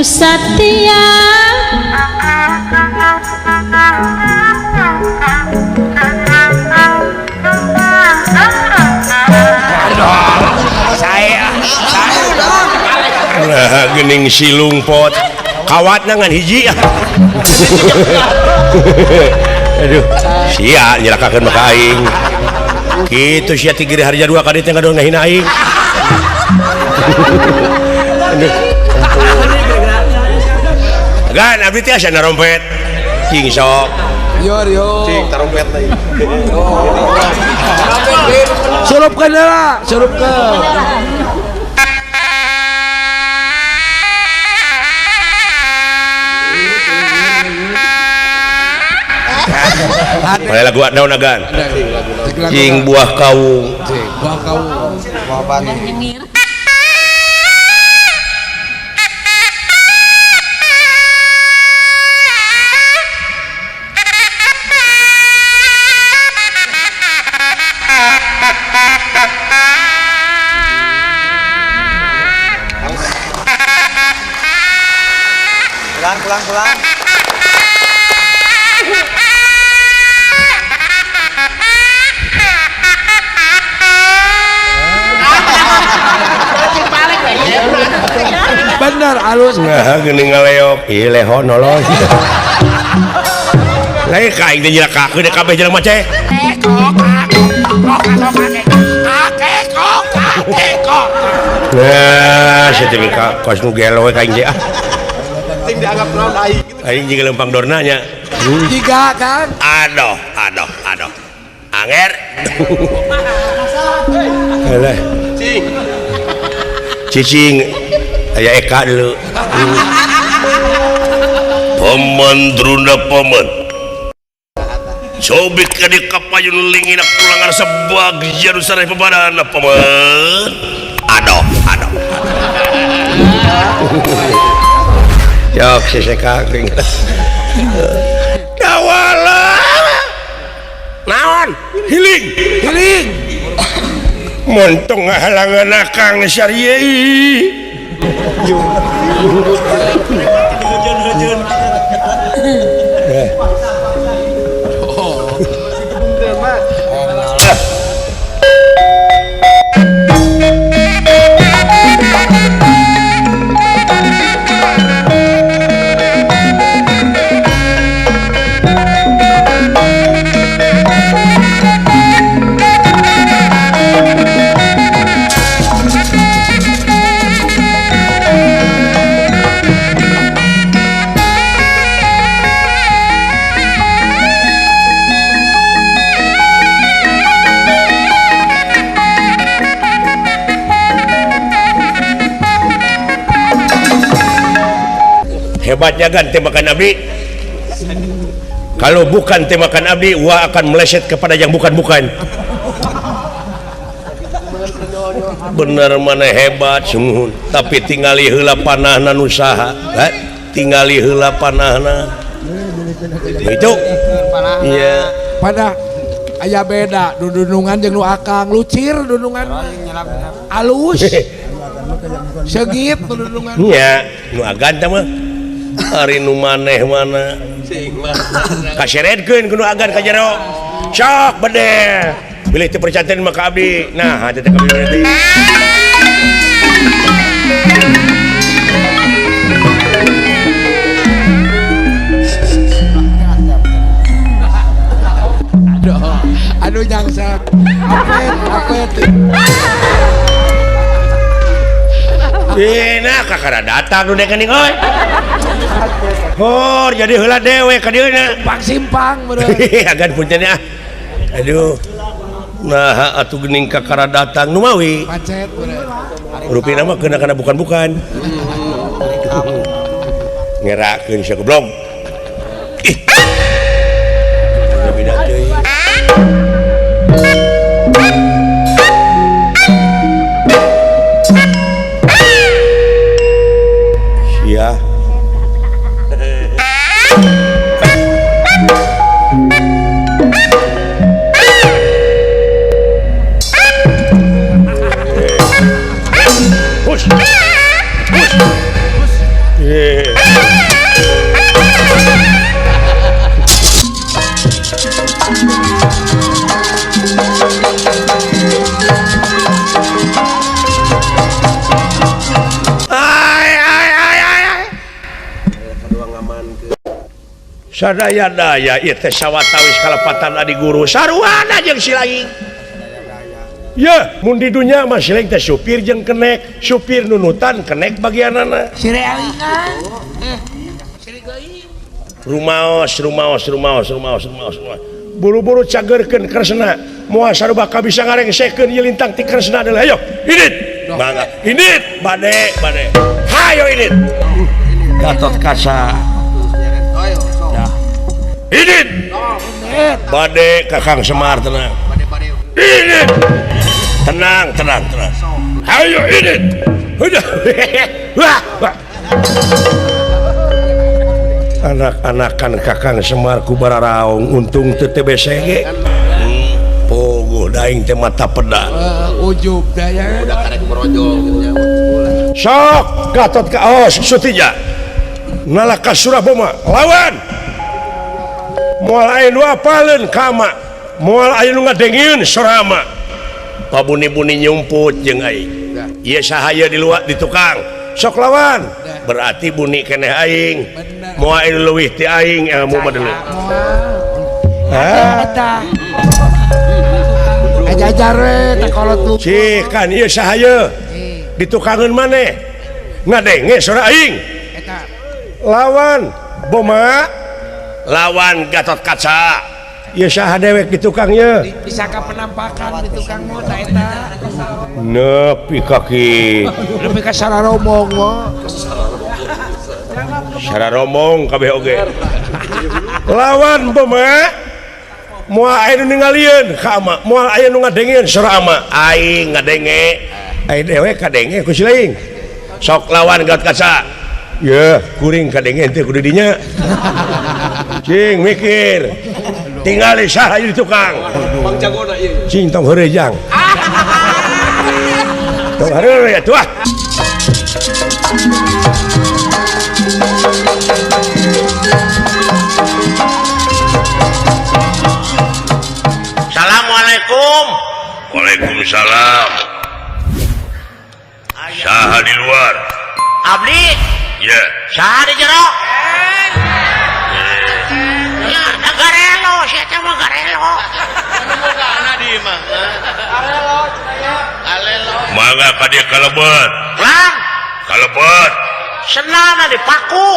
Nu satia Nah, gening silung pot kawat ngan hiji. Aduh, sia nyelakakeun maka aing. Kitu sia ti Giri Harja 2 ka dieu teh ngadon ngahina aing. Aduh. Gan abdi teh asa narompet. Cing sok. Yo yo. Cing tarompet deui. Surupkeun heula, surupkeun. Mana lagu naon agan? Cing buah kawung. Cing buah kawung. Buah batu. Pulang, pulang, pulang. Bener alus. Nah, geuning ngaleok, ieu leho nolong. Lain ka aing teh nyelakakeun kabeh jelema teh. Nah, sia teh ka kos nu gelo we ka aing teh ah. Ting dianggap naon aing gitu. Aing jeung lempang dorna nya. Tiga kan? Aduh, aduh, aduh. Anger. Alah. Cing. Cicing. Aya Eka dulu. Paman Druna paman. Cobik ka di kapayun lingina pulang arsa bagja nu sareh pabadan paman. Aduh, aduh. Jok seseka geuing. Dawala. Naon? Hiling, hiling. Montong ngahalangan akang syari'i. Hebatnya kan tembakan abdi. Kalau bukan tembakan abdi, wah akan meleset kepada yang bukan-bukan. Bener mana hebat sungguh, tapi tingali heula panahna nu saha? Tingali heula panahna. Itu. Iya. Pada aya beda dudunungan jeung nu akang lucir dudungan alus. Segit dudungan. Nya, nu agan teh mah. Ari nu maneh mana kaseredkeun ku nu agan ka jero. Sok bedeh. Bilih teu percanten mah ka abdi. Nah, teh ka abdi teh. Aduh, aduh nyangsa. Apet, apet. Nah, kakara datang nu dekening euy. Hor, jadi heula dewe ka dieu na. Simpang simpang bener. Agan punten ah. Aduh. Nah, atuh geuning kakara datang nu mawi. Macet bener. Rupina mah keuna kana bukan-bukan. Ngerakeun sia goblok. Ih. Beda teuing. Ya. Push. Push. Sadaya-daya ieu teh sawatawis kalepatan adi guru saruana jeung si laing. Ye, mun di dunya mah si laing teh supir jeung kenek, supir nunutan kenek bagianana. Sirealingan. Sirigeuing. Rumaos, rumaos, rumaos, rumaos, rumaos, rumaos. Buru-buru cageurkeun Kresna. Moal sarua bisa ngarengsekeun ieu lintang ti Kresna deui. Hayo, indit. Mangga. Indit, bade, bade. Hayo indit. Gatot Kaca. Indit. Bade Kakang Semar tenang. Indit. Tenang, tenang, tenang. Ayo indit. Udah. Wah, wah. Anak-anakan Kakang Semar ku bararaung untung teu TBCG. Pogoh daing teh mata peda. Ujub daya. Udah karek merojol gitu ya. Sok Gatot Kaos Sutija. Nalaka Suraboma lawan. Moal aya nu apaleun ka ama, moal aya nu ngadengieun sorama. Pabuni-buni nyumput jeung aing. Ieu saha ieu di luar di tukang. Sok lawan. Berarti buni keneh aing. Moal aya nu leuwih ti aing ilmu mah deuleu. Hah? Eta. Ajajar we teh kolot lu. Cih kan ieu saha ieu? Di tukangeun maneh. Ngadenge sora aing. Eta. Lawan Boma lawan Gatot Kaca. Ieu saha dewek di tukang ieu? Disaka penampakan di tukang mah ta eta. Nepi ka ki. Nepi ka sararomong mah. Sararomong kabeh oge. Lawan Boma moal aya nu ningalieun ka ama, moal aya nu ngadengieun sora ama. Aing ngadenge. Aing dewek kadenge ku si laing. Sok lawan Gatot Kaca. Yeuh, kuring kadenge teh kudu dinya. Cing mikir. Tingali saha ieu di tukang. Mang jagona ieu. Cing tong heureuy jang. Tong heureuy atuh ah. Assalamualaikum. Waalaikumsalam. Saha di luar? Abdi. Ya. Saha di jero? Ya, garelo, sia teh mah garelo. Anu bogana di imah. Garelo cenah. Alelo. Mangga ka dieu kalebet. Lang, kalebet. Senana dipaku.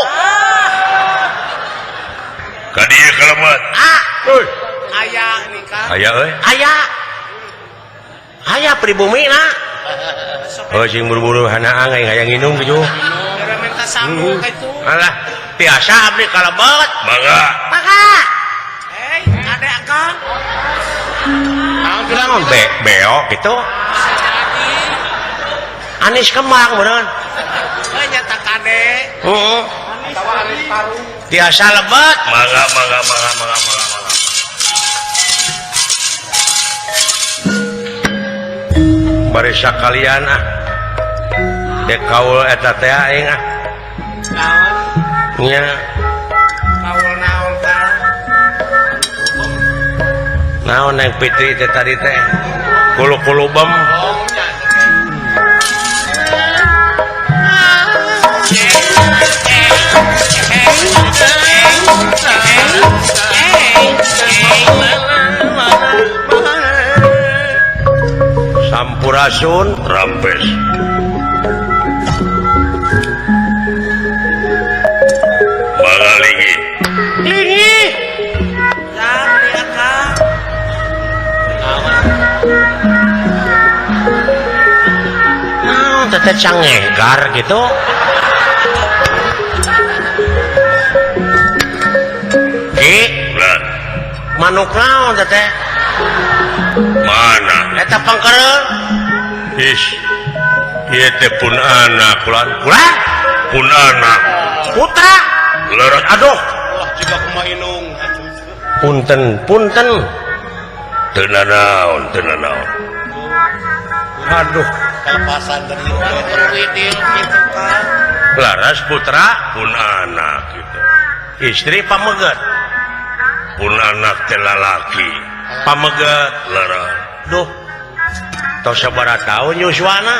Ka dieu kalebet. Ah. Euy. Aya nikah. Aya euy. Aya. Aya pribumi na. Oh sing buru-buru hanaang aing hayang nginum kitu. Minta samu ka itu. Alah, biasa abdi kalebet. Mangga. Mangga. Hei, ade akang. Naon beo gitu. Anis kembang beneran. Heuh nyata kade. Heeh. Atawa anis paru. Biasa lebet. Mangga, mangga, mangga, mangga, mangga. Bari sakalian ah. Dek kaul eta teh aing ah. Naon? Nya. Kaul naon tah? Naon yang Fitri teh tadi teh? Kulu-kulu bem. Sampurasun rampes. Mangga lingi. Lingi. Naon teteh cangegar gitu. Ki, manuk naon teteh? Mana? Eta pangkereun. Ish. Ieu teh pun anak kulan. Kulan? Pun anak. Putra. Leres. Aduh. Wah, jiga kumaha inung. Punten, punten. Teu nanaon, teu nanaon. Aduh, kelepasan dari gitu kan. Laras putra pun anak gitu. Istri pameget pun anak teh lalaki pameget lara. Duh tos sabaraha taun yuswana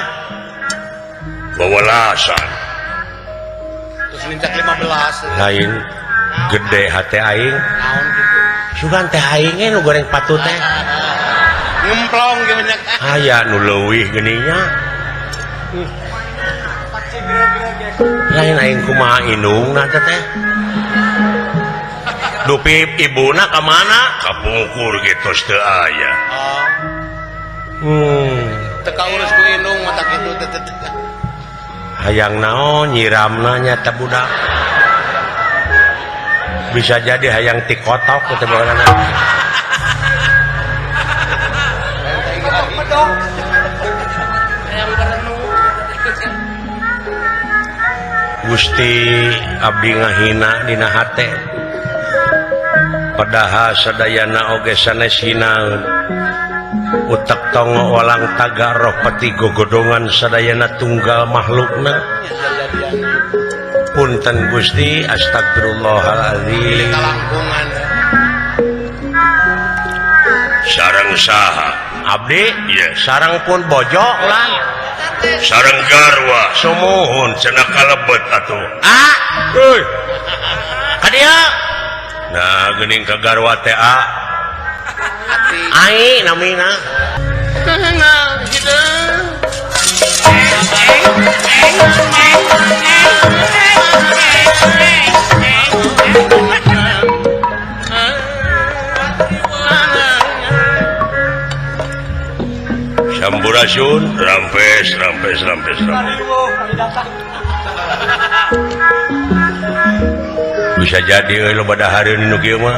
wawalasan terus lincak 15 lain gede hate aing naon kitu sugan teh aing nu goreng patut teh ngemplong ge banyak aya nu leuwih geuning nya lain aing kumaha indungna teh dupi ibuna ka mana kapungkur ge tos teu aya. Teu kaurus ku indung mah tak kitu teh. Hayang naon nyiramna nya teh budak. Bisa jadi hayang ti kotok teh baheulana. Gusti abdi ngahina dina hate. Padahal sadayana oge sanes hinaeun. Utek tongo walang taga roh peti gogodongan sadayana tunggal makhlukna. Punten Gusti, astagfirullahaladzim. Sareng saha? Abdi? Iya. Sareng pun bojo lan. Sareng garwa. Sumuhun cenah kalebet atuh. Ah, euy. Ka dieu. Nah, geuning ka garwa teh a. Ai namina. Sampurasun, rampes, rampes, rampes, rampes. Bisa jadi euy loba dahareun nu kieu mah.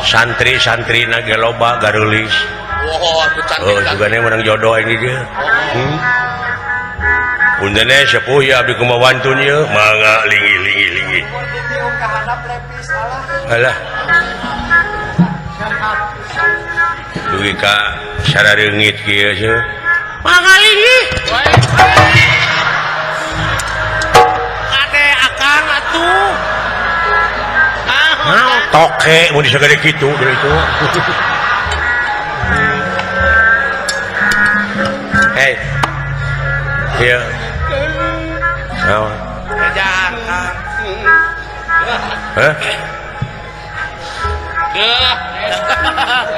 Santri-santrina ge loba gareulis. Oh, sugane menang jodoh aing di dieu. Punten sepuh ya abdi kumaha wantun ieu, mangga linggih linggih linggih. Alah. Dugi ka sarareungit kieu cenah. Mangga linggih. Kade akang atuh. Nah, toke mun disagede kitu deui itu. Hei. Ieu. Naon? Hah?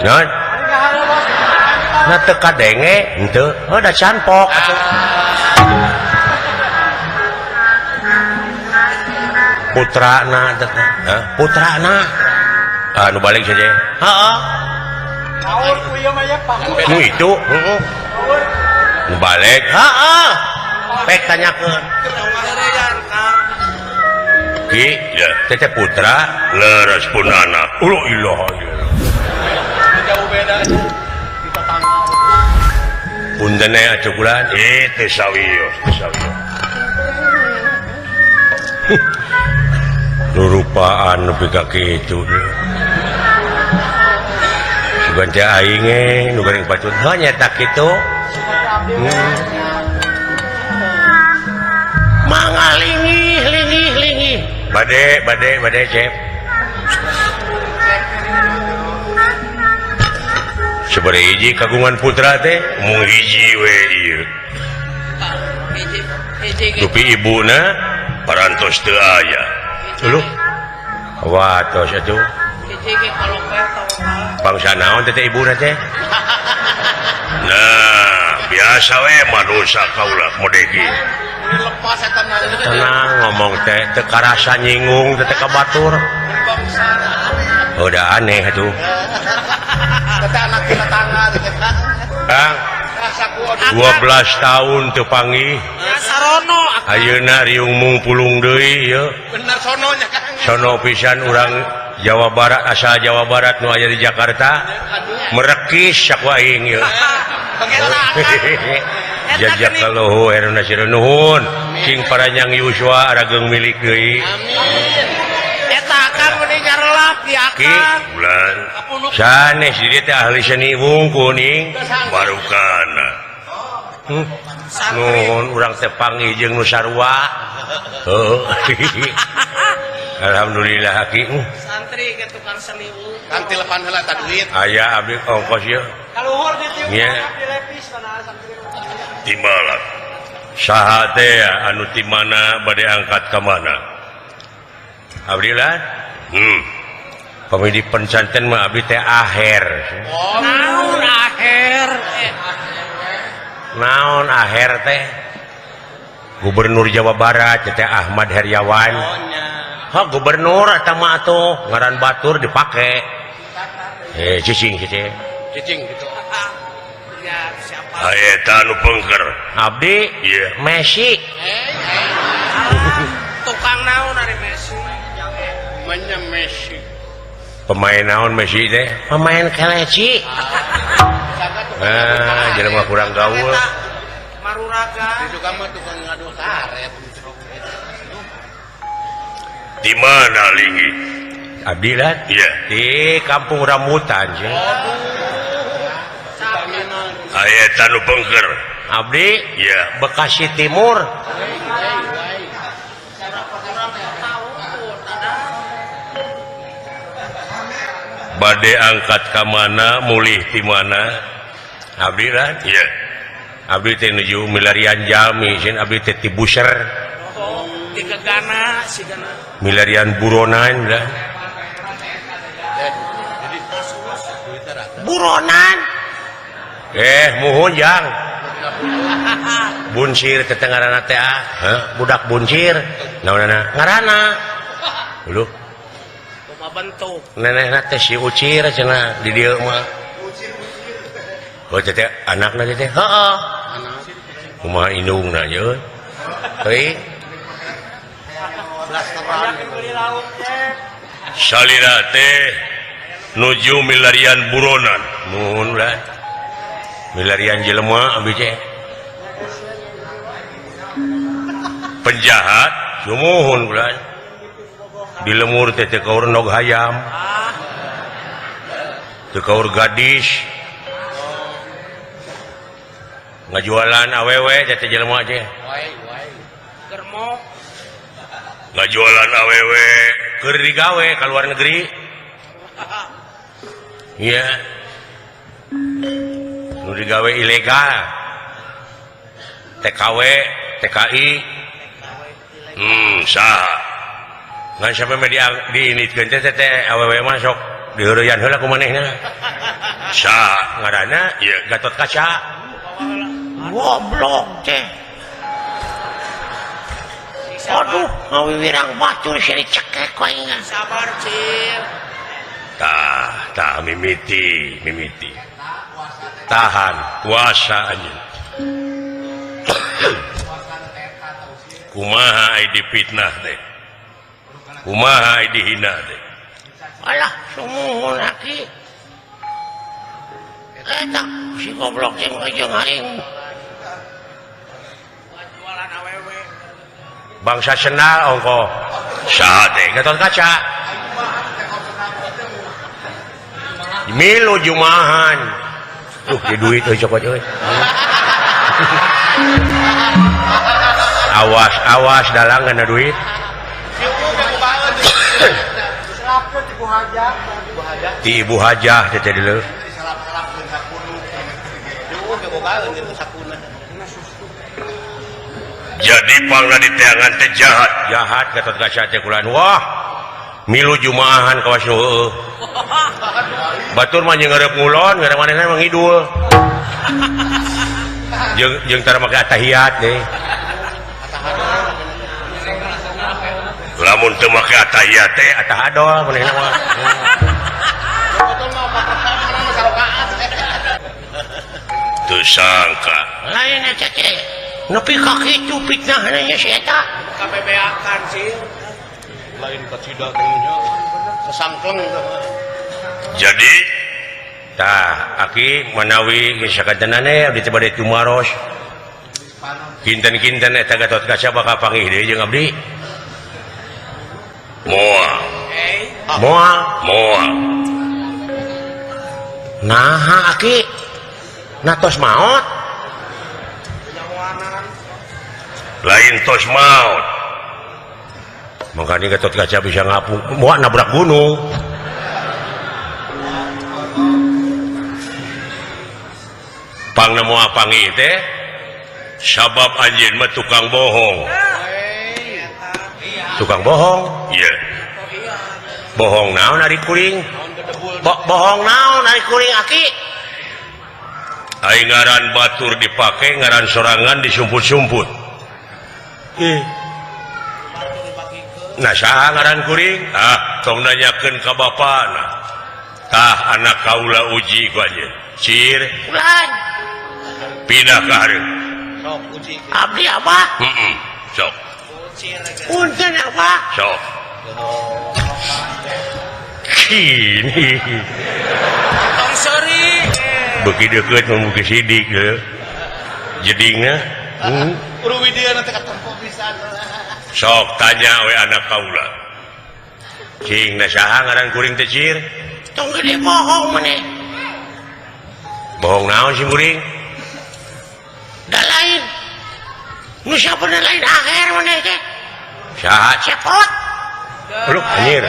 Naon? Na teu kadenge henteu. Oh, da canpok atuh. Putrana teh. Hah? Putrana. Ah, nu balik saja. Heeh. Naur ku ieu mah ya, Pak. Nu itu, heeh. Nu balik. Heeh. Pek tanyakeun. Ki, ya, teteh putra leres pun anak. Ulah ilaha illallah. Jauh beda di tetangga. Punten atuh kula, teu sawios, teu sawios. Rupaan nepi ka kitu. Sugan teh aing ge nu goreng patut heuh nya kitu. Mangga lingih lingih lingih. Bade bade bade cep. Sabaraha hiji kagungan putra teh mung hiji we ieu. Dupi ibuna parantos teu aya. Uluh. Wah, tos atuh. Bangsa naon teh ibuna teh? Nah, biasa we manusia kaula modegi. Tenang ngomong teh teu karasa nyinggung teh ka batur. Udah aneh atuh. Kang, 12 tahun teu panggih. Ayeuna riung mung pulung deui ieu. Bener sono nya Kang. Sono pisan urang Jawa Barat asal Jawa Barat nu aya di Jakarta. Merekis saku aing ieu. Jajak kaluhur erona sira nuhun. Sing paranyang yuswa arageung milik deui. Amin. Eta akang meni nyarelap di akang. Ki, bulan. Sanes di dieu teh ahli seni wungkul ning. Barukana. Nuhun urang teh panggih jeung nu sarua. Heuh. Alhamdulillah aki. Santri ke tukang seniwu. Kang telepan heula ta duit. Aya abdi ongkos ieu. Kaluhur ditiup Nya. dilepis kana santri. Timbalan. Saha teh anu ti mana bade angkat ka mana? Abdi lah. Pamili pencanten mah abdi teh aher. Oh, naon aher? Naon aher teh? Gubernur Jawa Barat teh Ahmad Heryawan. Ha gubernur eta mah atuh ngaran batur dipake. Cicing cicing. Cicing gitu. Ya, siapa? Eta anu pengker. Abdi? Iya. Messi. Tukang naon ari Messi? Manya Messi. Pemain naon Messi teh? Pemain keleci. Ah, jelema kurang gaul. Maruraga. Itu mah tukang ngadu karet. Di mana linggih? Abdi lah? Iya. Di Kampung Rambutan sih. Aya tanu pengker. Abdi? Iya. Bekasi Timur. Bade angkat ka mana, mulih di mana? Abdi lah? Iya. Abdi teh nuju milarian jalmi, sieun abdi teh ti Buser. Ti Gegana sigana. Milarian buronan lah. Buronan. Muhun jang. Buncir teh ngaranna teh ah. Heuh, budak buncir. Naonana? Ngaranna. Uluh. Kumaha bentuk? Nenehna teh si Ucir cenah di dieu mah. Oh teh anakna teh heeh. Kumaha indungna ye? Teuing. Salira teh nuju milarian buronan. Nuhun lah. Milarian jelema abdi teh. Penjahat sumuhun ulah. Di lemur teh teu kaur nog hayam. Teu kaur gadis. Ngajualan awewe teh jelema teh. Germok. Ngajualan awewe keur digawe ka luar negeri. Iya. Nu digawe ilegal. TKW, TKI. Saha. Ngan sampe media diinitkeun teh teh awewe mah sok diheureyan heula ku manehna. Saha ngaranna? Ieu Gatot Kaca. Goblok teh. Aduh, ngawiwirang batur seri cekek ku aing. Sabar, Cil. Tah, tah mimiti, mimiti. Tahan puasa anjeun. Kumaha ai dipitnah teh? Kumaha ai dihina teh? Alah, sumuhun aki. Eta si goblok jeung jeung aing. Bangsa sendal ongko. Saha teh Gatot Kaca. Milu jumahan. Duh, di duit euy cokot euy. Awas awas dalangan na duit. Ti Ibu Hajah teh teh deuleu. Jadi pangna diteangan teh jahat. Jahat Gatot Kaca teh kulan. Wah, milu jumaahan kawas nu heueuh. Batur mah jeung ngareup ngulon, ngareup manehna mah ngidul. Jeung jeung tara make atahiyat deh. Lamun teu make atahiyat teh atahadol manehna mah. Teu sangka. Lain eta teh. Nepi ka kitu fitnahna nya si eta. Kabebeakan sih. Lain kacida teh nya. Sasangkleng. Jadi tah aki manawi geus sakatenane abdi teh bade tumaros. Kinten-kinten eta Gatot Kaca bakal panggih deui jeung abdi. Moal. Moal, moal. Naha aki? Natos maot. Lain tos maut. Makanya Gatot Kaca bisa ngapung, mau nabrak gunung. Pangna moal panggih teh sabab anjeun mah tukang bohong. Tukang bohong? Iya. Bohong naon ari kuring? Bohong naon ari kuring aki? Ai ngaran batur dipake, ngaran sorangan disumput-sumput. Nah saha ngaran kuring? Ah, tong nanyakeun ka bapana. Tah anak kaula uji ku anjeun. Cir, ulan. Pindah ka hareup. Sok uji. Abdi abah? Heeh. Sok. Punten abah? Sok. Kini. Tong seuri. Beuki deukeut mun beuki sidik heuh. Jedingna. Uruwi dia nanti katempo pisan. Sok tanya we anak kaula. Cing na saha ngaran kuring teh cir? Tong gede bohong maneh. Bohong naon si kuring? Da lain. Nu sabenerna lain akhir maneh teh. Saha cepot? Lu anjir.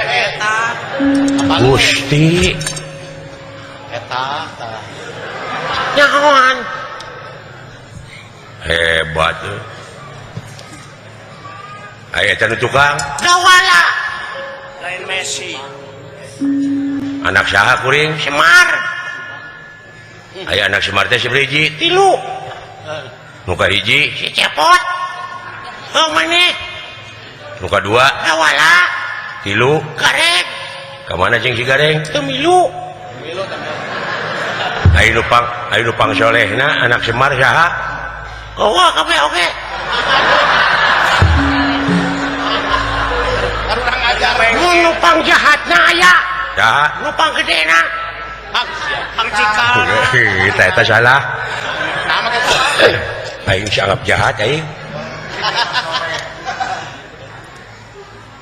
Gusti. Eta tah. Nyahoan. Hebat. Aya eta nu tukang gawala. Lain Messi. Anak saha kuring? Semar. Aya anak Semar teh sabaraha? Tilu. Nu kahiji si Cepot. Oh maneh. Nu kadua gawala. Tilu Gareng. Ka mana jeung si Gareng? Teu milu. Ayo nu pang solehna anak Semar saha? Gowa kabeh oge. Mun nu pang jahatna aya. Saha? Nu pang gedena. Pang cikal. Eta eta salah. Aing si anggap jahat aing.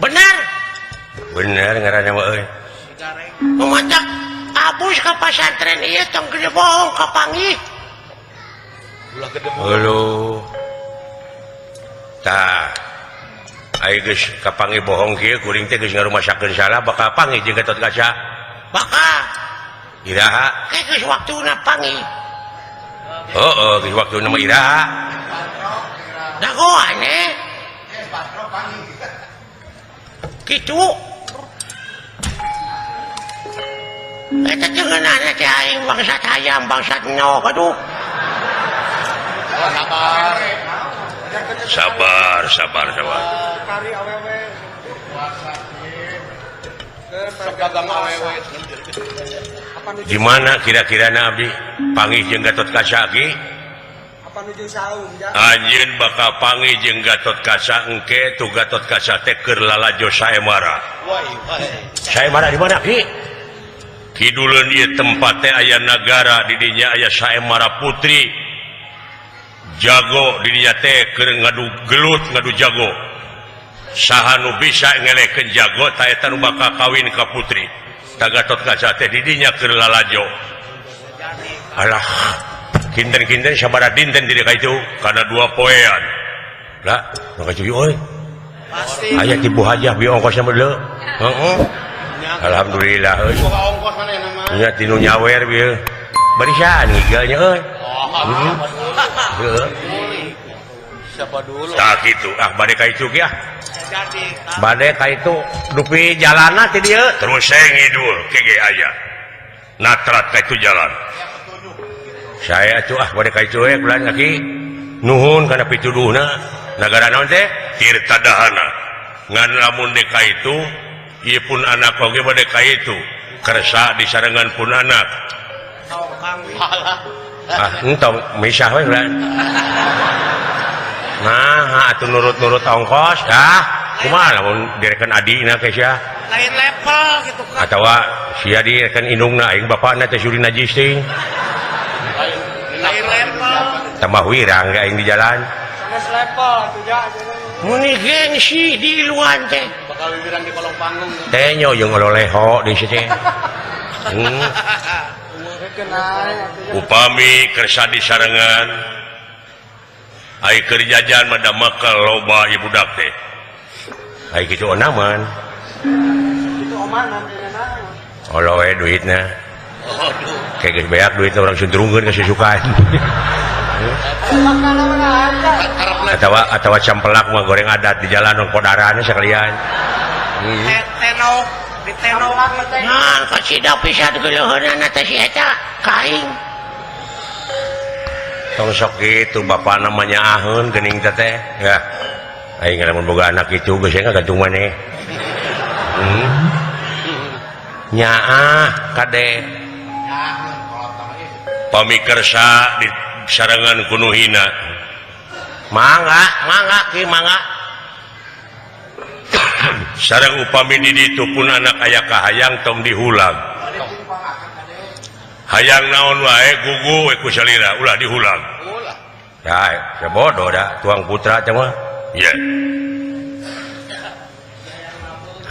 Benar. Bener ngaranna mah euy. Mamatak abus ka pasantren ieu tong gede bohong ka panggih. Ulah gede bohong. Halo. Tah. Aing geus kapanggih bohong kieu kuring teh geus ngarumasakeun salah bakal panggih jeung Gatot Kaca. Bakal. Iraha? Ke geus waktuna panggih. Heeh, geus waktuna mah iraha. Dagoan eh. Kitu. Eta teh ngeunana teh aing bangsat hayam bangsat nok aduh. Sabar. Sabar, sabar, sabar. Di mana kira-kira na abdi panggih jeung Gatot Kaca ki? Anjeun bakal panggih jeung Gatot Kaca engke tu Gatot Kaca teh keur lalajo saemara. Saemara di mana ki? Kiduleun ieu tempat teh aya nagara di dinya aya Saemara Putri. Jago di dinya teh keur ngadu gelut ngadu jago. Saha nu bisa ngelehkeun jago ta eta nu bakal kawin ka putri. Ta Gatot Kaca teh di dinya keur lalajo. Alah, kinten-kinten sabaraha dinten di ka itu kana dua poean. Lah, nu ka itu euy. Pasti. Aya ti Bu Hajah bi ongkosna mah deuleu. Heeh. Alhamdulillah euy. Boga ongkos manehna mah. Nya tinu nyawer bieu. Barisan ngigelnya euy. Heeh. Siapa dulu? Tah kitu. Ah bade ka itu ge ah. Bade ka itu dupi jalanna ti dieu terus saya ngidul ke ge aya. Natrat ka itu jalan. Saya tuh ah bade ka itu we bulan kaki. Nuhun kana pituduhna. Nagara naon teh? Tirta Dahana. Ngan lamun dek ka itu ieu pun anak oge bade ka itu. Kersa disarengan pun anak. Ah entong misah we bulan. Nah, atuh nurut-nurut ongkos ah kumaha lamun direken adina ke sia. Lain level gitu kan. Atawa sia direken indungna aing bapakna teh suri najis teuing. Lain level. Tambah wirang ge aing di jalan. Sanes level atuh ja. Muni gengsi di luan teh. Bakal wirang di kolong panggung. Teh nyo jeung ngololeho di situ. Upami kersa disarengan Ai keur jajan mah da makal loba ieu budak teh. Ai kitu onaman. Kitu omanan enak. Olo we duitna. Kayak geus beak duitna urang suntrungkeun ka susukan. Atawa campelak mah goreng adat di jalan nong podaran sekalian. Tenok di tenok. Nah, kasida pisan geuleuheunana teh si eta ka aing. Tong sok kitu bapak namanya aheun geuning teh teh. Ya. Aing lamun boga anak kitu geus ngagantung maneh. Nyaah kade. Pamikersa di sarangan kuno hina. Mangga, mangga ki mangga. Sareng upami di ditu pun anak aya kahayang tong dihulang. Hayang naon wae gugu we ku salira ulah dihulang. Ulah. Ya, bodoh dah tuang putra teh mah. Iya.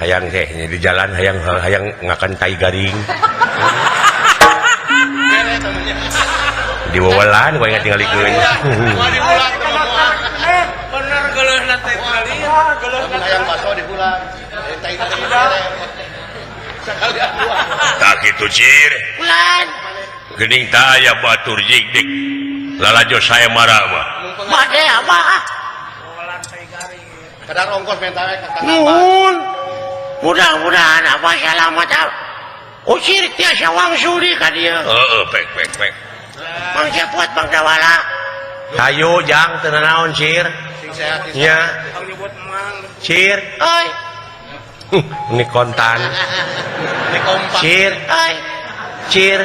Hayang teh di jalan hayang hayang ngakan tai garing. Diwewelan kowe ngatingalikeun. Bener geuleuhna teh kali. Hayang baso dihulang. Tai garing. Sakali dua. Tah kitu cir. Ulan. Geuning tah aya batur jigdik. Lalajo saya marah mah. Bade abah. Kadar ongkos menta we ka Nuhun. Mudah-mudahan abah salamat. Usir tiasa wangsuri ka dieu. Heeh, pek pek pek. Mang cepot Bang Dawala. Hayu jang teu naon cir. Sing sehat. Nya. Cir, euy. Ini kontan. Ini kompak. Cir, euy. Cir,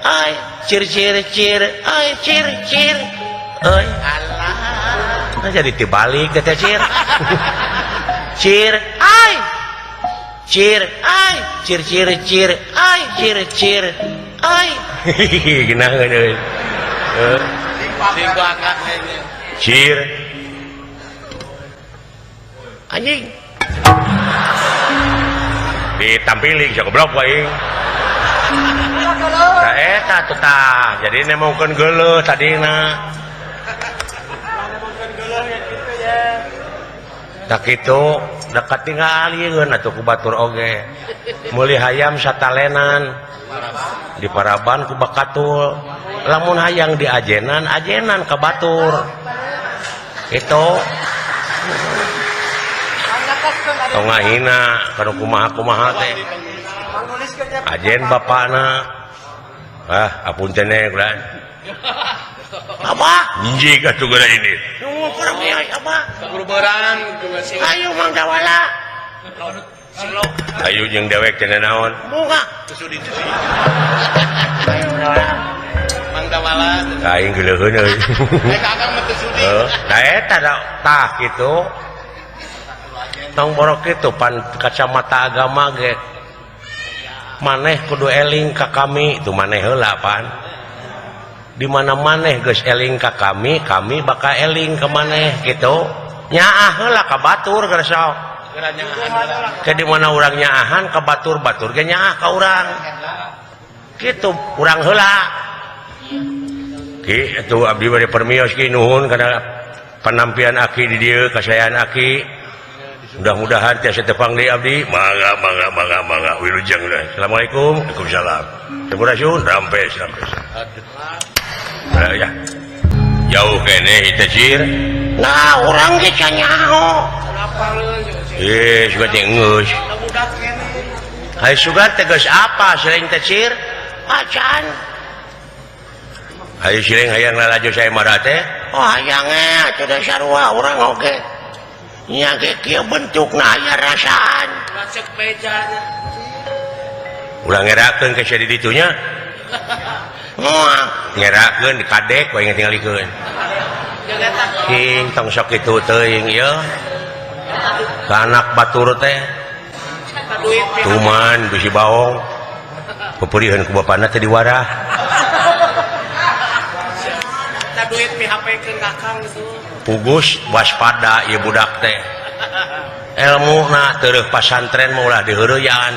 euy. Cir cir cir, euy cir cir. Euy. Alah. Nah, jadi tibalik teh cir. Cir, euy. Cir, euy. Cir cir cir, euy cir cir. Euy. Geunaheun euy. Sing bakak Cir. Anjing. Ditampiling sia goblok aing. Nah eta tuh tah, jadi nemongkeun geuleuh tadina. Tak kitu dekat tinggalieun atuh ku batur oge. Meuli hayam satalenan di paraban ku bakatul. Lamun hayang diajenan, ajenan ka batur. Itu tong ngahina kana kumaha-kumaha teh. Ajen bapana. Ah, apunten we ulah. Abah, Injing atuh geura ini. Nuhun kurang ieu abah. Kabur berang Ayo Mang Dawala. Ayo jeung dewek teh naon? Bunga. Ayo Dawala. Mang Dawala. Aing geuleuheun euy. Eh kakang mah teu sudi. Heuh, da eta tah kitu. Tong borok kitu pan kacamata agama ge. Maneh kudu eling ka kami, itu maneh heula pan. Di mana maneh geus eling ka kami, kami bakal eling ka maneh kitu. Nyaah heula ka batur geus sok. Ke di mana urang nyaahan ka batur, batur ge nyaah ka urang. Kitu urang heula. Ki atuh abdi bade permios ki nuhun kana penampian aki di dieu kasayaan aki. Mudah-mudahan tiasa tepang deui abdi. Mangga mangga mangga mangga wilujeng deui. Assalamualaikum. Waalaikumsalam. Sampurasun rampes rampes. Nah, ya. Jauh keneh ieu teh cir. Nah, urang ge can nyaho. Eh, sugan teh geus. Hai sugan teh geus apa sileng teh cir? Acan. Hayu sileng hayang lalajo saya marah teh. Oh, hayang ge atuh da sarua urang oge. Nya ge kieu bentukna aya rasaan. Lacek mejanya. Ulah ngerakeun ka sia di ditu nya. Moal ngerakeun di kadek we tingalikeun. Cing tong sok kitu teuing ieu. Ka anak batur teh. Tuman bisi baong. Peperihan ku bapana teh diwarah. Duit PHP-keun kakang gitu. Pugus waspada ieu budak teh. Elmuna tereuh pasantren mah ulah diheureuyaan.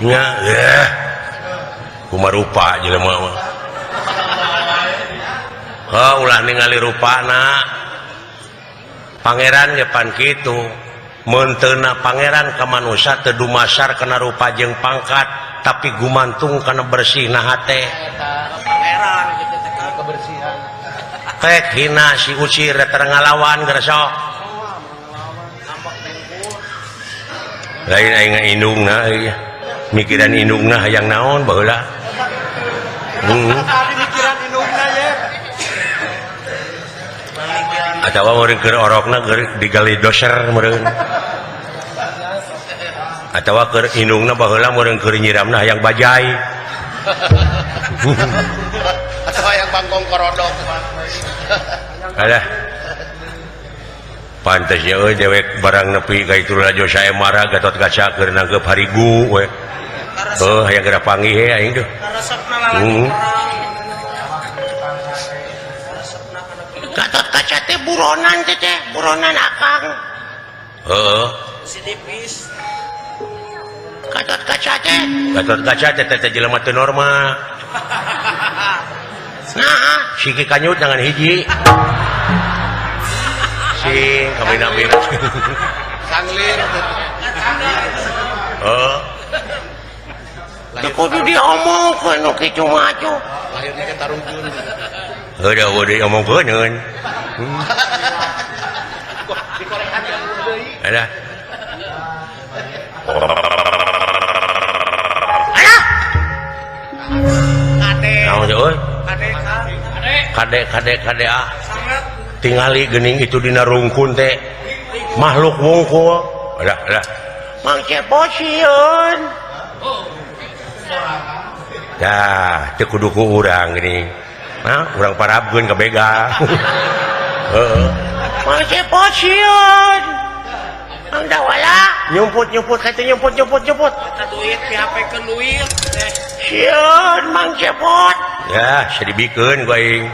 Nya eh kumarupa jelema mah. Heuh ulah ningali rupana. Pangeran ge pan kitu. Meuntena pangeran ka manusia teu dumasar kana rupa jeung pangkat, tapi gumantung kana bersihna hate. Pangeran gitu teh kebersihan. Kek hina si ucir teu ngalawan geura sok. Lain aing indungna euy. Mikiran indungna hayang naon baheula. Tadi mikiran indungna ye. Atawa meureun keur orokna keur digali doser meureun. Atawa keur indungna baheula meureun keur nyiramna hayang bajai. Atawa hayang bangkong korodok. Alah. Pantes ya euy dewek barang nepi ka itu lalajo sae marah Gatot Kaca keur nangkep harigu we. Heuh hayang geura panggih he aing tuh. Karesepna lalaki perang. Karesepna kana Gatot Kaca teh buronan teh teh, buronan akang. Heeh. Si tipis. Gatot Kaca teh. Gatot Kaca teh teh jelema teu normal. Nah, siki kanyut jangan hiji. Sing kabina-bina. Sanglir. Heeh. Teu kudu diomongkeun nu kitu mah atuh. Lahirnya ke Tarujun. Heuh da eueuh diomongkeun. Alah. Alah. Kade. Naon euy? Kade Kang. Kade kade kade ah. Sangat Tingali geuning itu dina rungkun teh makhluk wungkul. Alah alah. Mang Cepot sieun. Dah, teu kudu ku urang geuning. Nah, urang parabkeun ka begal. Heeh. Mang Cepot sieun. Mang Dawala Nyumput-nyumput ka itu nyumput nyumput nyumput. Eta duit PHP-keun duit teh. Sieun Mang Cepot. Ya, sedibikeun ku aing.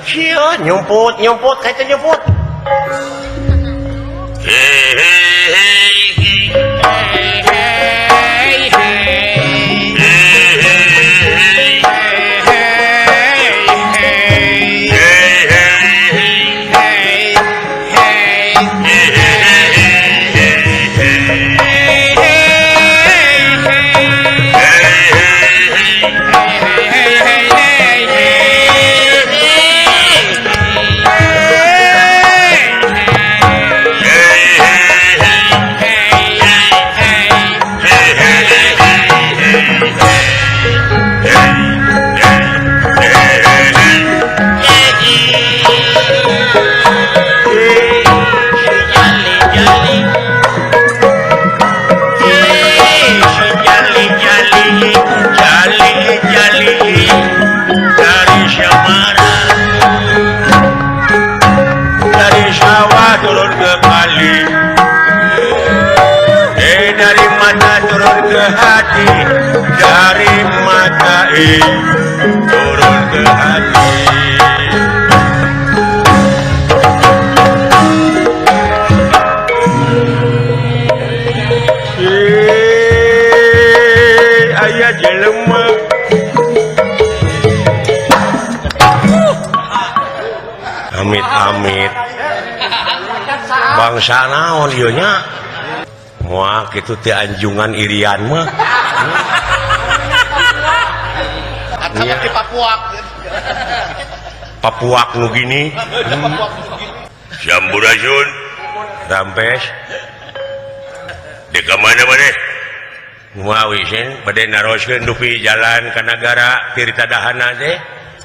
Sieun Nyumput nyumput ka itu nyumput. Hei hei hei Hey hey hei hey hey hey Dari Semarang, dari sawah turun ke kali, dari mata turun ke hati, dari mata turun ke hati. Ayah jelema. Amit-amit bangsa naon ieu nya moal kitu teh anjungan Irian mah. Atau di Papua. Papuak nu gini. Sampurasun. Rampes. Di ka mana maneh? Kumaha wisen bade naroskeun dupi jalan ka nagara Tirta Dahana teh.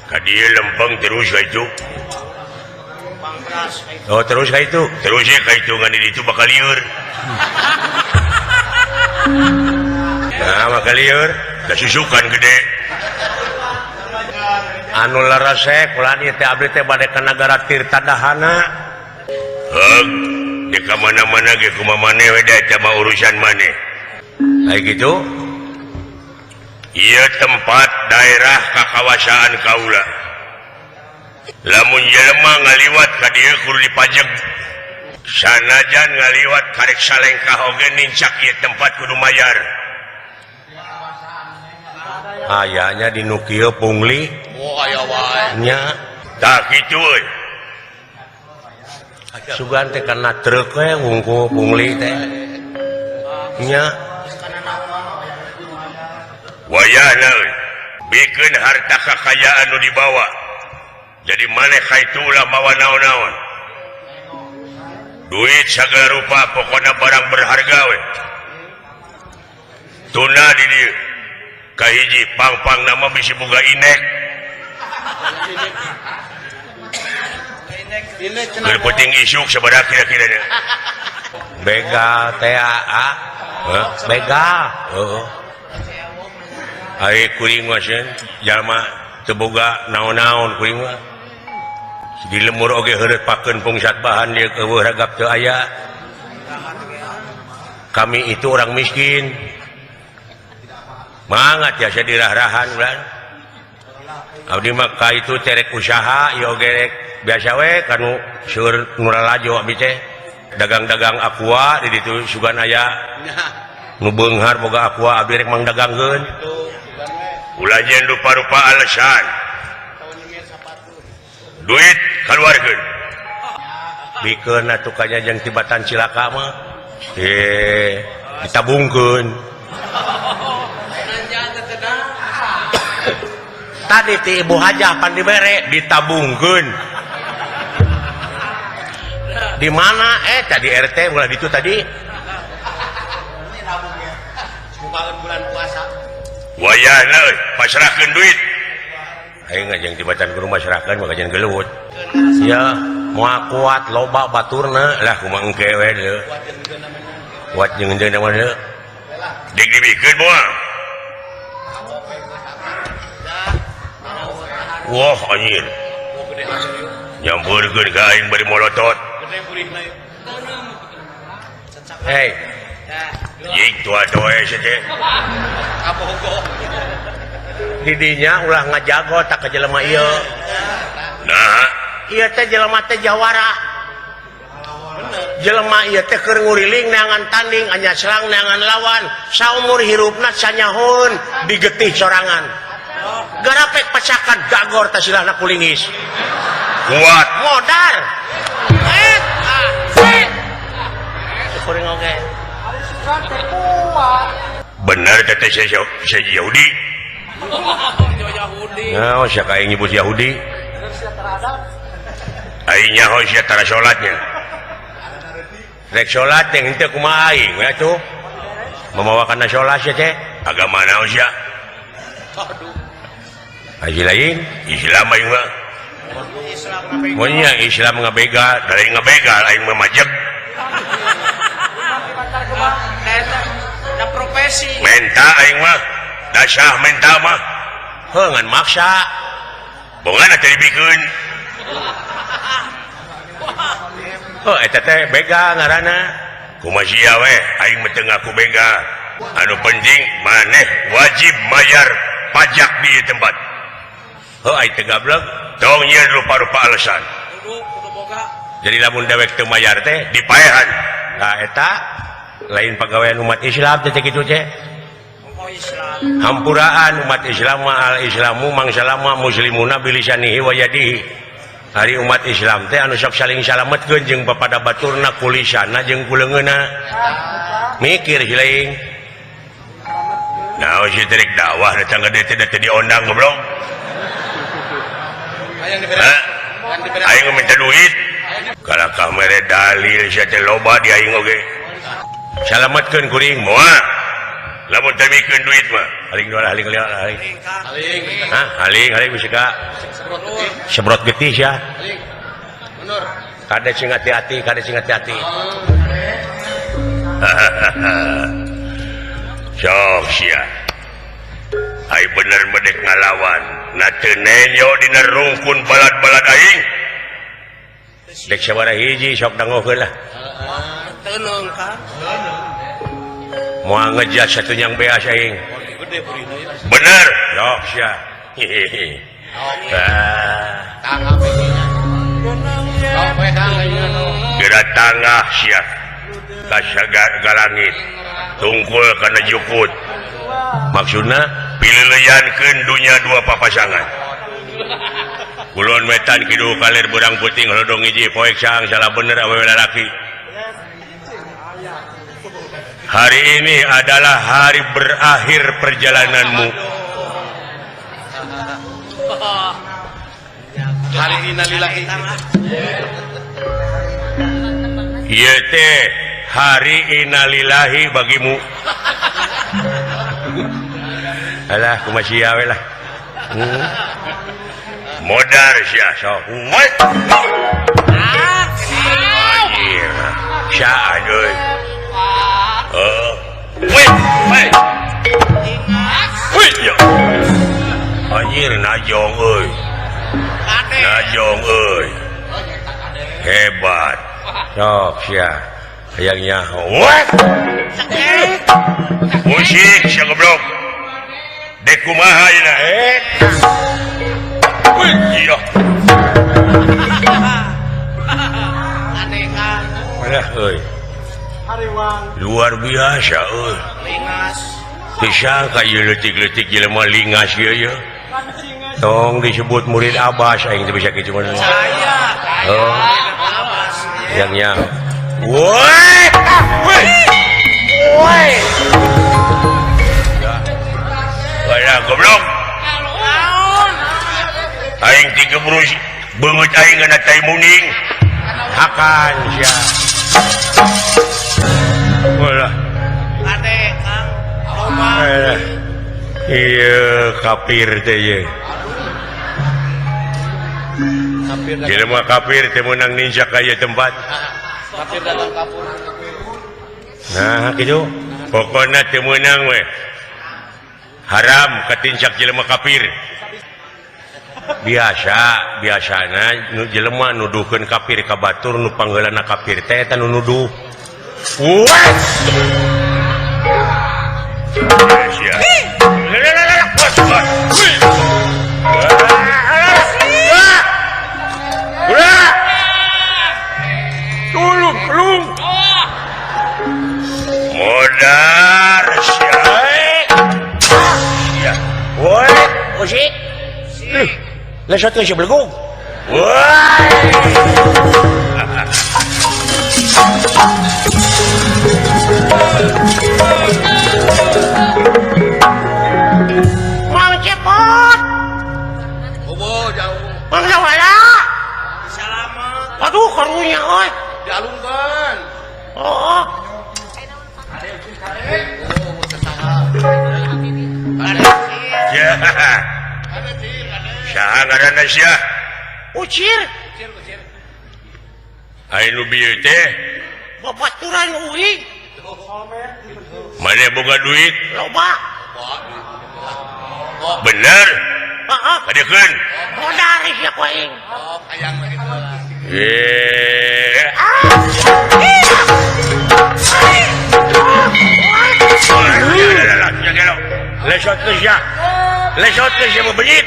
Ka dieu lempeng terus ka itu. Oh terus ka itu. Terus ka itu ngan di ditu bakal lieur. Nah bakal lieur. Da susukan gede. Anu larasek ulah ieu teh abdi teh bade ka nagara Tirta Dahana. Heug, di ka mana-mana ge kumaha maneh we da eta mah urusan maneh. Ai kitu? Ieu tempat daerah kakawasaan kaula. Lamun jelema ngaliwat ka dieu kudu dipajeg. Sanajan ngaliwat karek salengkah oge nincak ieu tempat kudu mayar. Ayanya di nu kieu pungli. Oh aya wae. Nya. Tah kitu euy. Sugan teh kana truk we wungkul pungli teh. Nya. Wayahna euy. Bikeun harta kakayaan nu dibawa. Jadi maneh ka itu ulah mawa naon-naon. Duit sagala rupa pokona barang berharga we. Tuna di dieu. Kahiji pang-pang nama bisi boga inek. Keur penting isuk sabaraha kira-kira nya. Begal teh a. Heuh, begal. Heuh. Ai kuring mah sieun jalma teu boga naon-naon kuring mah. Di lemur oge heureut pakeun pungsat bahan dieu eueuh ragap teu aya. Kami itu orang miskin. Mangat tiasa dirah-rahan ulah. Abdi mah ka itu terek usaha ieu oge rek biasa we kanu seueur nu lalajo abdi teh. Dagang-dagang aqua di ditu sugan aya. Nu beunghar boga aqua abdi rek mangdagangkeun. Ulah jeung rupa-rupa alasan. Duit kaluarkeun. Bikeun atuh ka jeung tibatan cilaka mah. Ditabungkeun. Tadi ti ibu hajah pan dibere ditabungkeun. Di mana tadi RT ulah ditu tadi. Bukaan bulan puasa. Wayahna euy, pasrahkeun duit. Aing ngajeng tibatan ke rumah serahkeun mah kajian gelut. Ya, moal kuat loba baturna lah kumaha engke we deui. Kuat jeung henteu mah deui. Dik dibikeun moal. Wah anjir. Nyampeurkeun ka aing bari molotot. Hei. Jik tua doe sia teh. Didinya ulah ngajago tak ka jelema ieu. Nah, ieu teh jelema teh jawara. Jelema ieu teh keur nguriling neangan tanding, anyaslang neangan lawan, saumur hirupna sanyahoun digetih sorangan. Garapek pacakan gagor tasilahna kulingis. Kuat modar. Kuring oge. Bener teh saya Yahudi. Nah, sia ka aing nyebut Yahudi. Aing nyaho sia tara salatnya. Rek salat teh henteu kumaha aing we atuh. Mamawa kana salat sia teh. Agama naon sia? Haji lain Islam aing mah. Mun nya Islam ngabegal, dari ngabegal aing mah majeg. Da profesi. Menta aing mah. Dasah menta mah. Heuh ngan maksa. Bongana teh dibikeun. Oh eta teh begal ngaranna. Kumaha sia we aing mah teu ngaku begal. Anu penting maneh wajib mayar pajak di tempat. Heuh ai teu gablek tong nyieun rupa-rupa alasan. Kudu boga. Jadi lamun dewek teu mayar teh dipaehan. Nah eta lain pagawean umat Islam teh kitu teh. Hampuraan umat Islam mah al Islamu mangsalama muslimuna bilisanihi wa yadihi. Hari umat Islam teh anu sok saling salametkeun jeung papada baturna kulisana jeung kuleungeuna. Mikir hileung. Nah, si tarik dakwah datang ka dieu teh diondang goblok. Aing minta duit. Kalakah mere dalil sia teh loba di aing oge. Salametkeun kuring moal. Lamun teu mikeun duit mah. Haling dua haling haling haling. Hah, haling haling bisa ka. Sebrot getih ya. Kade sing hati-hati, kade sing hati-hati. Sok sia. Ai bener medek ngalawan. Na teu nenyo dina rungkun balad-balad aing. Dek sabaraha hiji sok dangokeun lah. Teuneung ka. Moal ngejas satu yang beas aing. Bener. Sok sia. Geura tangah sia. Ka saga langit. Tungkul kana jukut. Maksudna pileleyankeun dunya dua papasangan. Kulon wetan kidul kalir berang puting hodong hiji poek saang salah bener awewe lalaki. Hari ini adalah hari berakhir perjalananmu. Hari innalillahi. Ieu teh hari innalillahi bagimu. Alah kumaha sia we lah. Modar sia sok. Anjir. Sia deui. Weh, weh. Weh, yo. Anjir najong euy. Najong euy. Hebat. Sok sia. Hayang nyaho. Weh. Musik sia goblok. Dek kumaha ayeuna eh. Wih, iya. Alah euy. Luar biasa euy. Lingas. Disangka ieu leutik-leutik jelema lingas ieu ye. Tong disebut murid Abbas aing teu bisa kitu mah. Saya. Oh. Yang nyaho. Woi! Woi! Woi! Alah goblok. Aing ti gebrus beungeut aing kana tai muning. Hakan sia. Walah. Kade Kang. Loba. Ieu kafir teh ieu. Jelema kafir teh meunang ninja ka ieu tempat. Kafir datang kapur. Nah, kitu. Pokona teu meunang we. Haram katincak jelema kafir. Biasa, biasana nu jelema nuduhkeun kafir ka batur nu pangheulana kafir teh eta nu nuduh. Wah! Sia. Tulung, tulung. Modar sia. Sia. Woi, musik. Lesot ke sebelum. Woi. Mau cepot. Bobo jauh. Mang wala. Salamat. Aduh karunya euy. Dialungkeun. Oh. Ya. Saha ngaranna sia? Ucir. Ai nu bieu teh babaturan uing. Mane boga duit? Loba. Bener? Heeh. Kadiekeun. Modar sia ku aing. Oh, hayang mah kitu. Eh. Lesot ke sia. Lesot ke sia bebelit.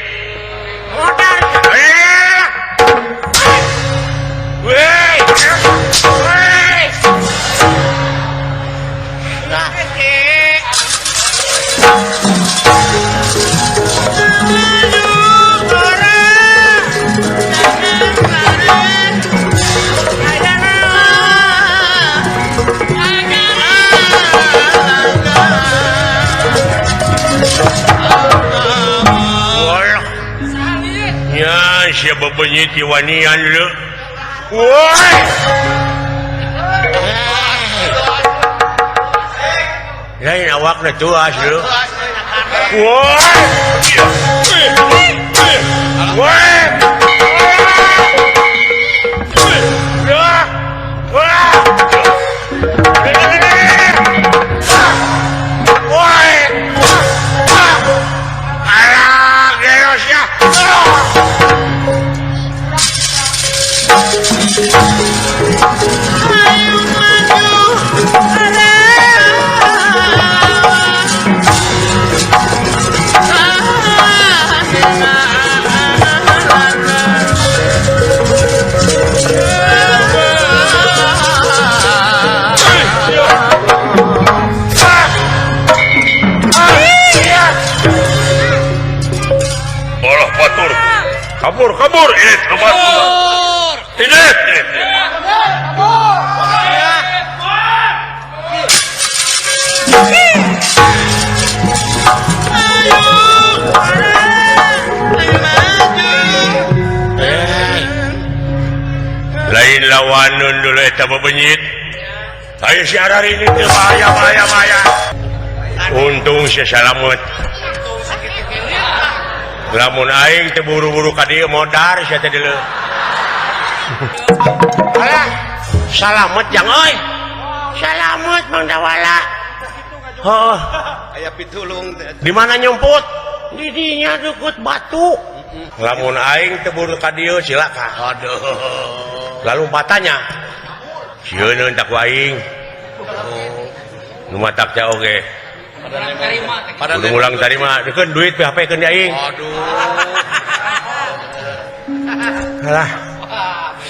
Modar. Woi. Woi. Nah, Ya, siapa bebenyit wanian lu. Woi. Lain awakna tuas lu. Woi. Woi. Woi. Alah, geros ya. Kabur kabur ini kabur. Ini. Lain lawanun dulu eta bebenyit. Ayo si Arari ini bahaya bahaya bahaya. Untung si salamet. Lamun aing teu buru-buru ka dieu modar sia teh deuleu. Alah, salamet jang euy. Salamet Mang Dawala. Heuh. Aya pitulung teh. Di mana nyumput? Di dinya dukut batu. Lamun aing teu buru ka dieu cilaka. Aduh. Lalu matanya. Sieun tak ku aing. Nu matak teh oge. Kudu ngulang tarima, deukeun duit PHP-keun di aing. Aduh. Alah.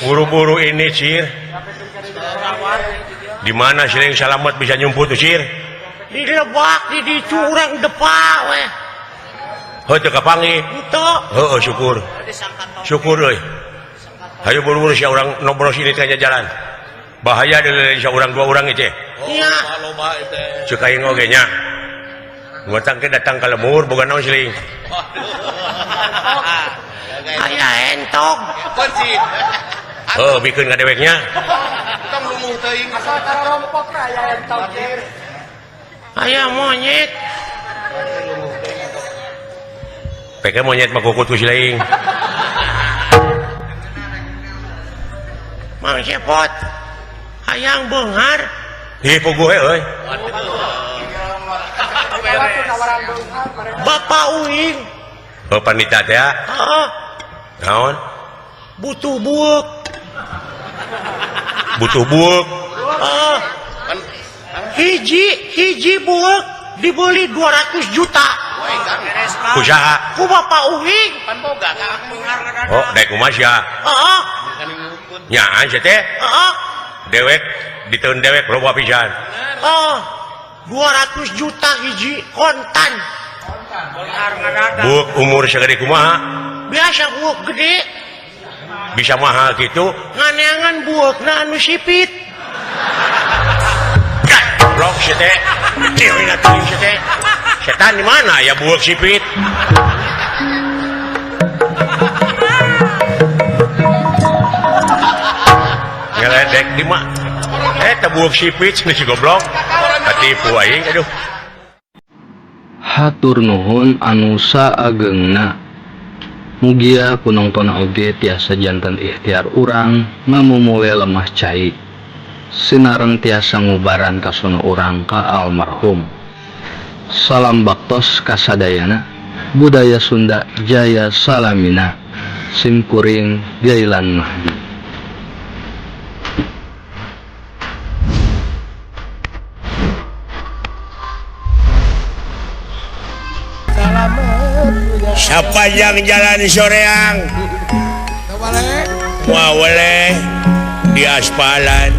Buru-buru ini, Cir. Di mana siling salamet bisa nyumput tuh, Cir? Di lebak, di curang depa we. Heuh teu kapanggih. Henteu. Heueuh syukur. Syukur euy. Hayu buru-buru sia urang nobros ini teh jalan. Bahaya deui sia urang dua urang ieu teh. Nya. Ceuk aing oge nya. Ngutang ke datang ka lemur boga naon siling. Aya entog. Heuh bikeun ka deweknya. Tong lumuh teuing asal karompok aya entog. Aya monyet. Peke monyet mah kukut ku siling. Mang Cepot. Hayang beunghar. Ih puguh euy. Bapak uing. Oh panita teh. Heeh. Naon? Butuh buuk. Butuh buuk. Heeh. Hiji buuk dibeli 200 juta. Ku saha? Ku Bapak uing. Oh, daek kumaha sia? Heeh. Nyaan sia teh? Heeh. Dewek diteun dewek loba pisan. Oh. 200 juta hiji kontan. Buuk umur segede kumaha? Biasa buuk gede. Bisa mahal gitu. Nganeangan buukna anu sipit. Goblok sia teh. Dewe atuh sia teh. Setan di mana ya buuk sipit? Ngeledek di mah. Teh buuk sipit cenah si goblok. Katipu aing aduh. Hatur nuhun anu saagengna. Mugia ku nongtona oge tiasa janten ikhtiar urang ngamumule lemah cai. Sinareng tiasa ngubaran kasono urang ka almarhum. Salam baktos kasadayana. Budaya Sunda jaya salamina. Simkuring Gailan Mahdi. Sepanjang jalan soreang waweleh di aspalan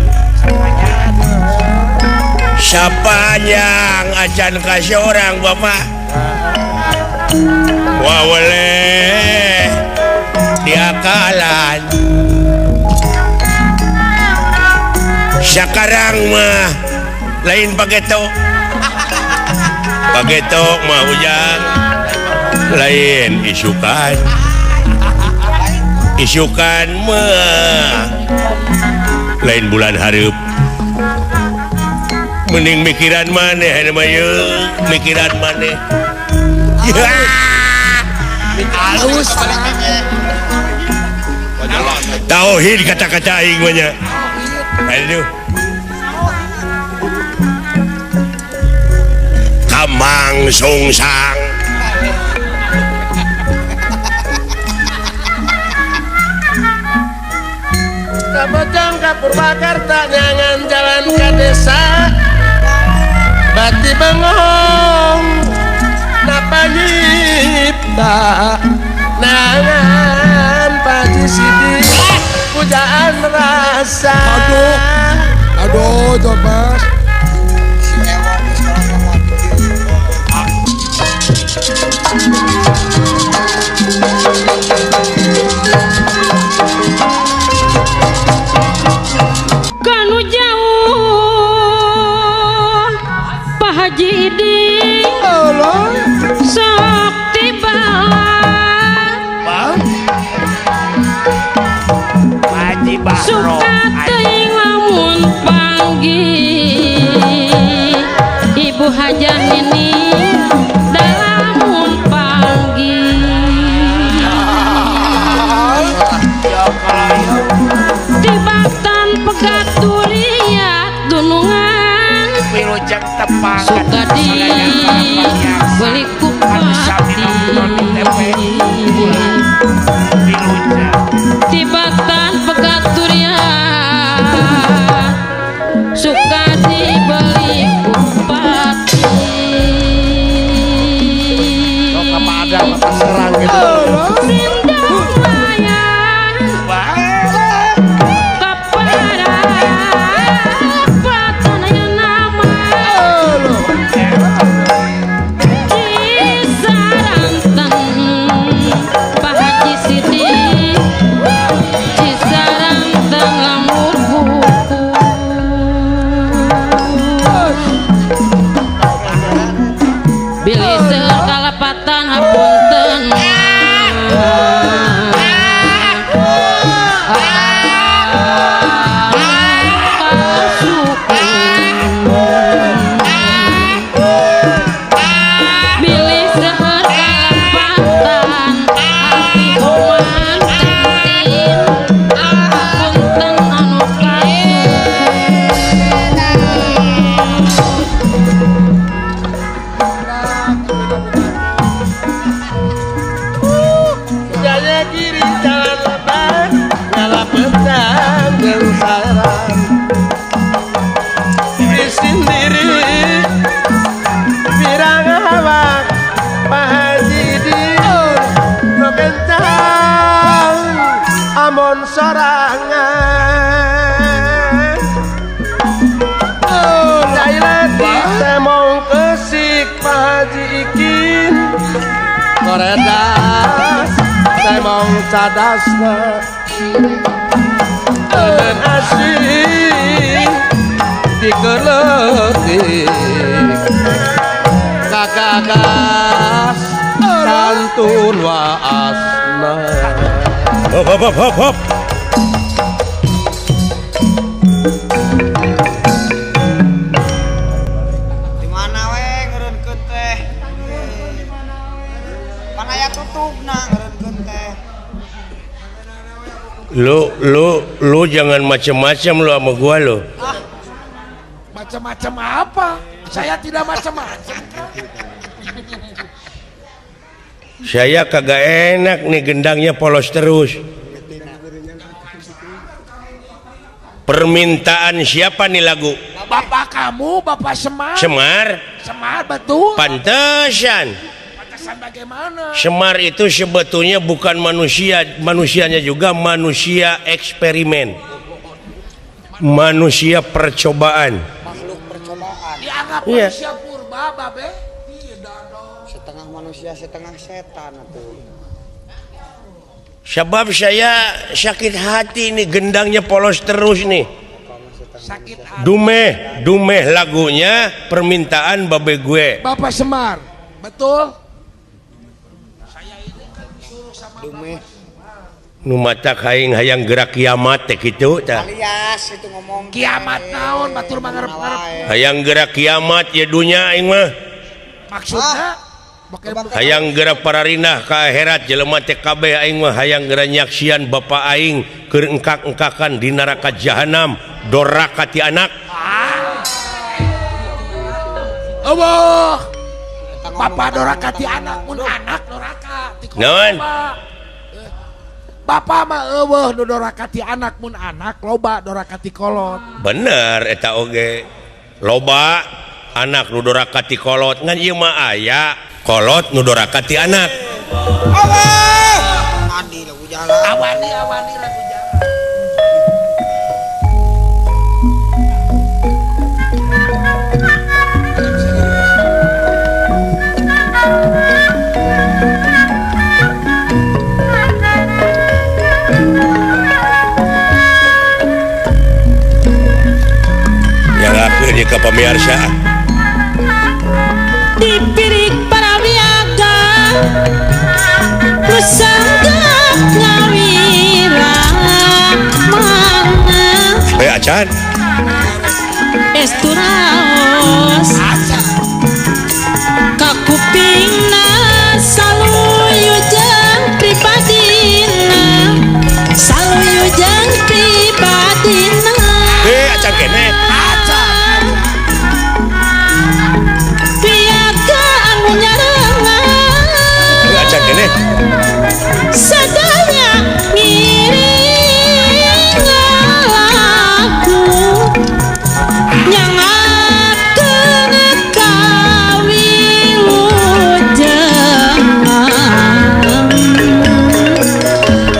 sepanjang acan kasih orang bapak waweleh di akalan sekarang mah lain pageto pageto mah ujang lain isukan isukan mah lain bulan hareup mending mikiran maneh aya mah yeuh mikiran maneh halus tauhid kata-kata aing mah nya aduh kamang sungsang Kabojong ka Purwakarta nyangan jalan ka desa bati bengong napa nyipta nangan paji sidi pujaan rasa. Aduh aduh coba si Ewok sekolah sama Suka teuing lamun panggih Ibu Hajah ini dalamun panggih Tibatan pegat turiat dunungan suka di beli kupati Tibatan pegat turiat suka dibeli kupati. Sindang layang kepada yang nama Cisaranten Pak Haji Sidi Cisaranten lamur buku Bilih seueur kalepatan hapunten. Bilih seueur kalepatan abdi oman tentin hapunten anu Jaya kiri jalan lebat nyala petang jeung saran Di sendiri pirang awak Pak Haji di nu kencang amon sorangan Cailati temong kesik Pak Haji Ikin koredas temong cadasna Eureun asing dikeletik kakagas santun waasna. Hop hop hop hop hop. Di mana we ngeureunkeun teh? Pan aya tutupna ngeureunkeun teh. Lu lu lu jangan macem-macem lu sama gua lu. Macam-macam apa? Saya tidak macam-macam. Saya kagak enak nih gendangnya polos terus. Permintaan siapa nih lagu? Bapak kamu, Bapak Semar. Semar? Semar betul. Pantesan. Pantesan bagaimana? Semar itu sebetulnya bukan manusia, manusianya juga manusia eksperimen. Manusia percobaan. Makhluk percobaan. Dianggap Iya. manusia purba, Babe? Tidak dong. Setengah manusia, setengah setan atuh. Sebab saya sakit hati nih gendangnya polos terus nih. Sakit hati. Dumeh, dumeh lagunya permintaan babe gue. Bapak Semar, betul? Dumeh Nu mata kaing hayang gerak kiamat teh kitu tah. alias itu ngomong Kiamat naon batur mangarep-ngarep. Hayang gerak kiamat ya dunya aing mah. Maksudnya Hayang gerak pararinah ka akhirat jelema teh kabeh aing mah hayang geura nyaksian bapa aing keur engkak-engkakan di neraka jahanam doraka ti anak. Allah. Bapak doraka ti anak mun anak doraka ti kolot. Naon? Bapak mah eueuh nu doraka ti anak mun anak loba doraka ti kolot. Bener eta oge. Loba anak nu doraka ti kolot ngan ieu mah aya kolot nu doraka ti anak. Allah. Adi lagu jalan. Awani awani lagu jalan. Yang akhirnya ke pemirsa Dipirik para wiaga nu sanggap ngawira mangga. Acan. Estu raos kakupingna saluyu jeung pribadina saluyu jeung pribadina. Acan keneh. Acan. Piaga anu nyarengan. Acan keneh. Sadaya ngiring ngalaku nyangatkeun kawilujengan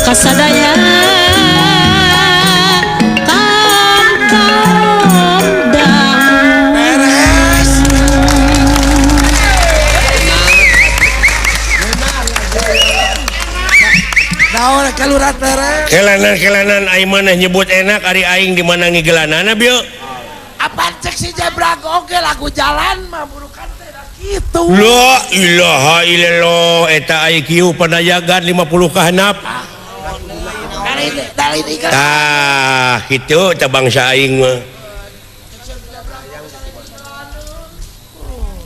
kasadaya kandang. Beres. Naon kalurat beres. Kelanan-kelanan aing maneh nyebut enak ari aing di mana ngigelanana bieu. Apaan cek si Jebrag oge lagu jalan mah burukan teh da kitu. La ilaha illallah eta IQ panayagan 50 kahanap. Dari ikan. Tah kitu teh bangsa aing mah.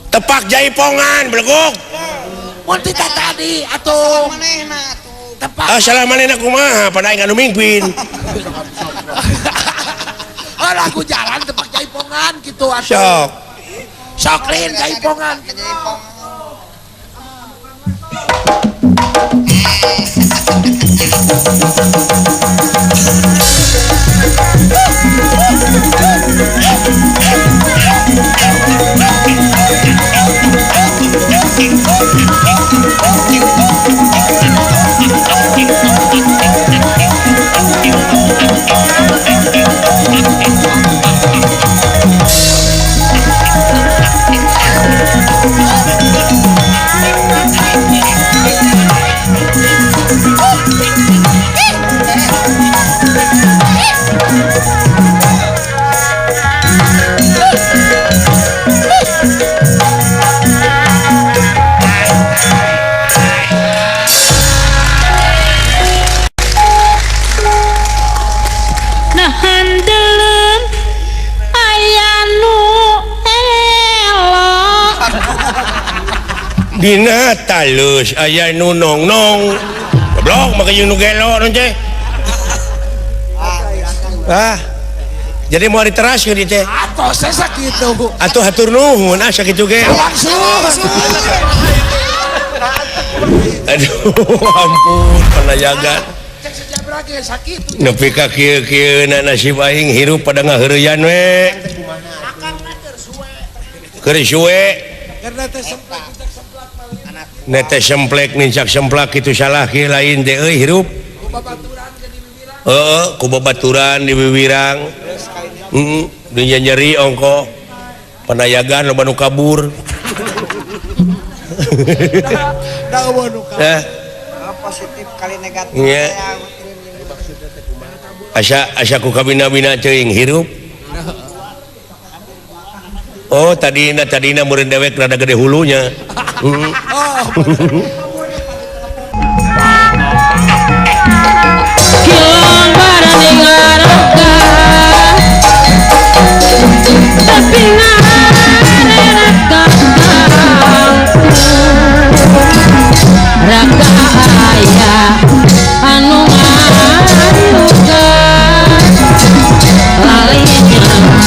Tepak jaipongan belegug. Mun ti tadi atuh. Tepak. Ah salah manehna kumaha pada aing anu mingpin. Oh lagu jalan tepak jaipongan gitu atuh. Sok. Sok lin jaipongan. Nahan deuleun aya nu elok. Dina talus aya nu nongnong. Goblok make jeung nu gelo nu teh. Ah. Jadi mau diteraskeun ieu teh. Atuh saya sakitu. Atuh hatur nuhun ah sakitu ge. Langsung. Aduh ampun panayagan. Cek si Jebrag ge sakitu. Nepi ka kieu-kieu na nasib aing hirup pada ngaheureyan we. Keur suwe. Karena teh semplak nincak semplak mah. Nete semplek nincak semplak kitu salah kieu lain teh euy hirup. Ku babaturan ge di wiwirang. Heeh, ku babaturan di wiwirang. Heeh, di nyeri ongko. Panayagan loba nu kabur. Da eueuh nu kabur. Positif kali negatif. Nya. Asa ku kabina-bina teuing hirup. Oh, tadina meureun dewek rada gede hulunya. Kilong barani ngaroga tapi ngarenak kakangku raka aya anu ngayuga lali nyampah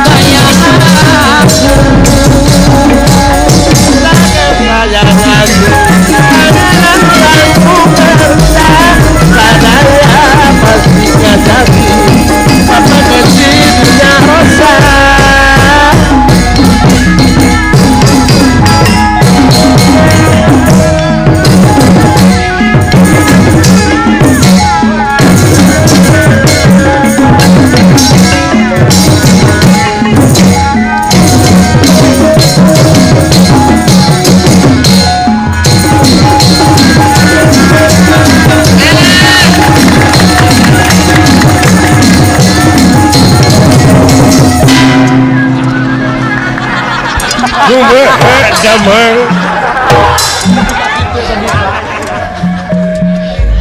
kaya aku.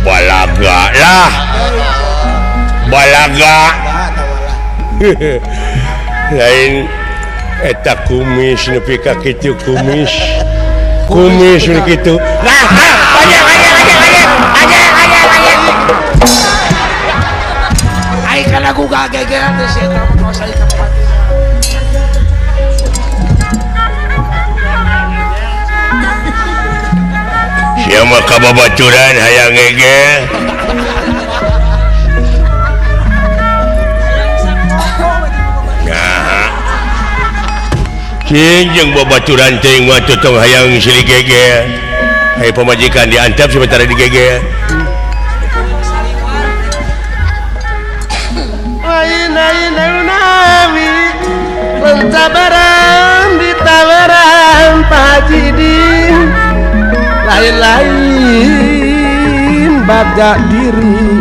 Balaga lah, balaga. Lain eta kumis nepi ka kitu kumis. Kumis nu kitu. Nah, banyak banyak banyak banyak. Banyak banyak. Ai kana ku gagegeran teh sia eta mah kawas ka bupati. Sia mah ka babaturan hayang ngegel. Nah. Cing jeung babaturan teh mah tong hayang silih gegel. Hayu pamajikan diantep sementara digegel. Pencabaran ditawaran Pak Haji Din lain-lain bagja diri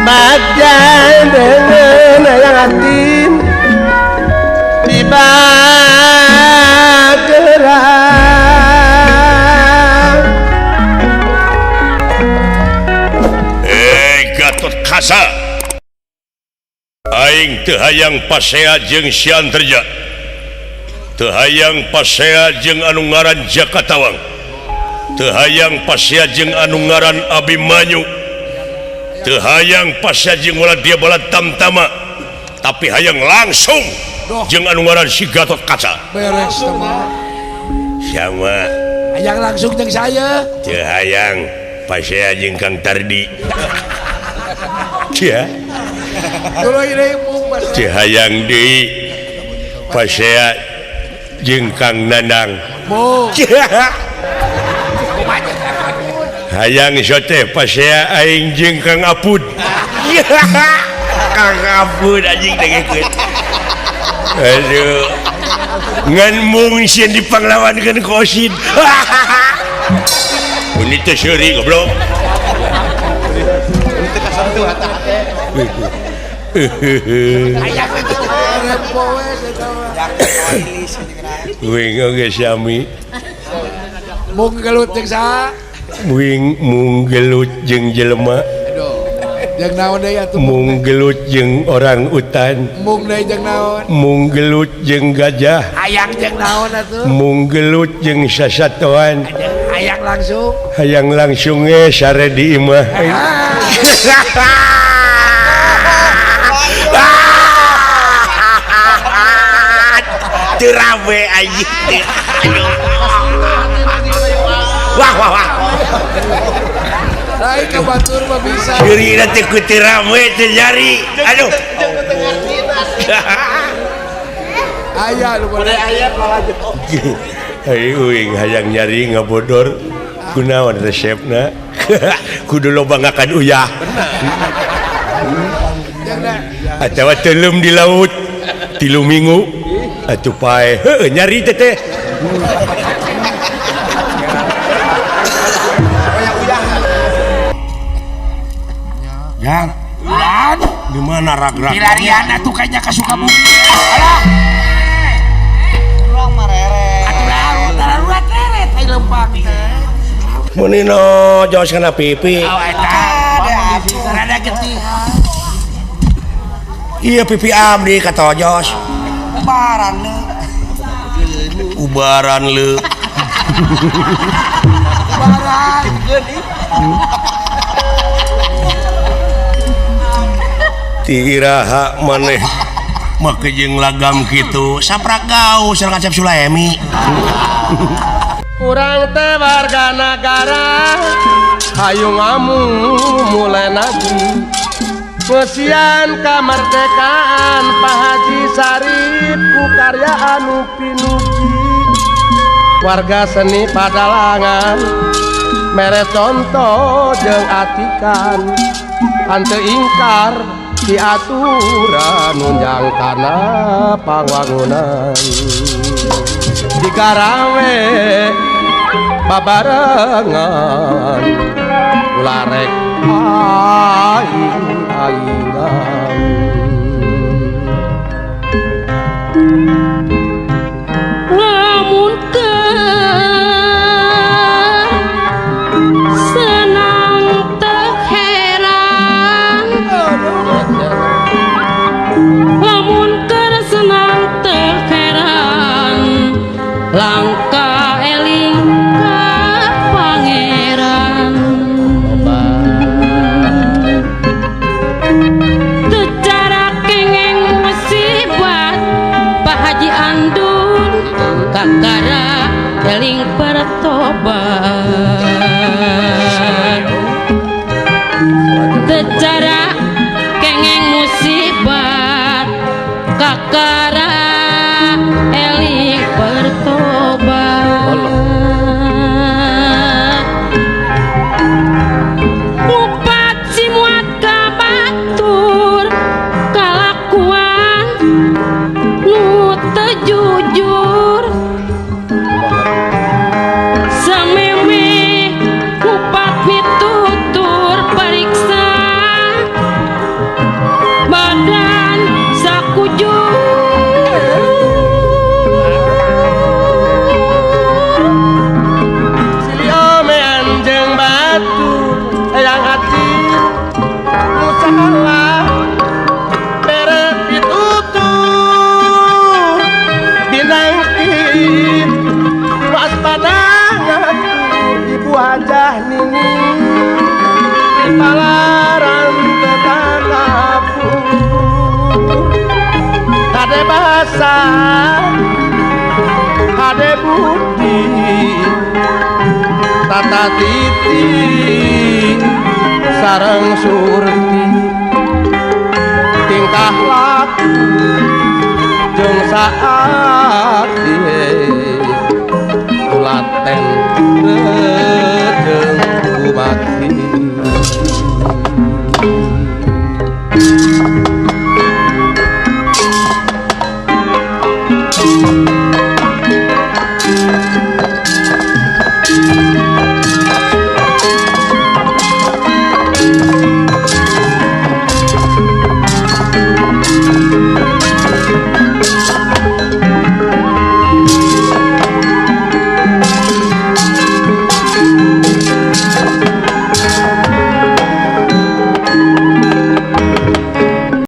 bagja dengan yang atin tiba kerang. Gatot Kaca aing teu hayang pasea jeung Sianterja, teu hayang pasea jeung anu ngaran Jakatawang, teu hayang pasea jeung anu ngaran Abimanyu, teu hayang pasea jeung Waladya Bala Tamtama, tapi hayang langsung jeung anu ngaran si Gatot Kaca. Beres sama. Sama. Hayang langsung jeung saya. Teu hayang pasea jeung Kang Tardi. Ya. Teu hayang deui pasea jeung Kang Nanang. Hayang sote pasea aing jeung Kang Apud. Kang Apud anjing dengekeun. Aduh. Ngan mung sieun dipanglawankeun ku Osin. Ini teh seuri goblok. Wing oge sami. Mung gelut jeung saha? Wing mung gelut jeung jelema. Aduh. Jeung naon deui atuh? Mung gelut jeung orang utan. Mung deui jeung naon? Mung gelut jeung gajah. Hayang jeung naon atuh? Mung gelut jeung sasatoan. Hayang langsung. Hayang langsung ge sare di imah. Teu rame anjing. Wah wah wah. Lain ka batur mah bisa. Ceurina teh ku teu rame teu nyari. Aduh. Aya nu boleh aya malah. Hayu uing hayang nyari ngabodor kunaon resepna. Kudu loba ngakan uyah. Atawa teuleum di laut 3 minggu. Atuh pae heueuh nyari teh teh. Yang Lan di mana rag-rag? Dilarian atuh kayaknya ka Sukabumi. Alah. Urang mah reret. Atuh darurat reret ai lempang teh. Meunino jos kana pipi. Oh eta. Rada getih. Iya pipi abdi katojos. Ubaran leu. Ubaran leu. Ubaran. Tiraha maneh make jeung lagam kitu saprak gaul sareng Acep Sulaemi. Urang teh warga nagara hayu ngamu mulai nagi ngeusian kamerdekaan Pak Haji Sarip ku karya anu pinuji warga seni padalangan mere contoh jeung atikan henteu ingkar diaturan nunjang kana pangwangunan digarawe babarengan ulah rek aing-aingan. Lamun senang teu heran. Langka eling ka pangeran Teu cara kengeng musibat Pak Haji Andun kakara eling pertobat Teu cara kengeng musibat kakara eling pertobat Ngupat simuat ka batur kalakuan nu teu jujur Sameme ngupat mitutur pariksa badan sakujur Siliomean jeung batu hayang hati nu salah bere pitutur binangkit waspada ngatur ibu hajah nini palaran tetanggapu kade bahasa kade budi tata titi sareng surti tingkah laku jeung saat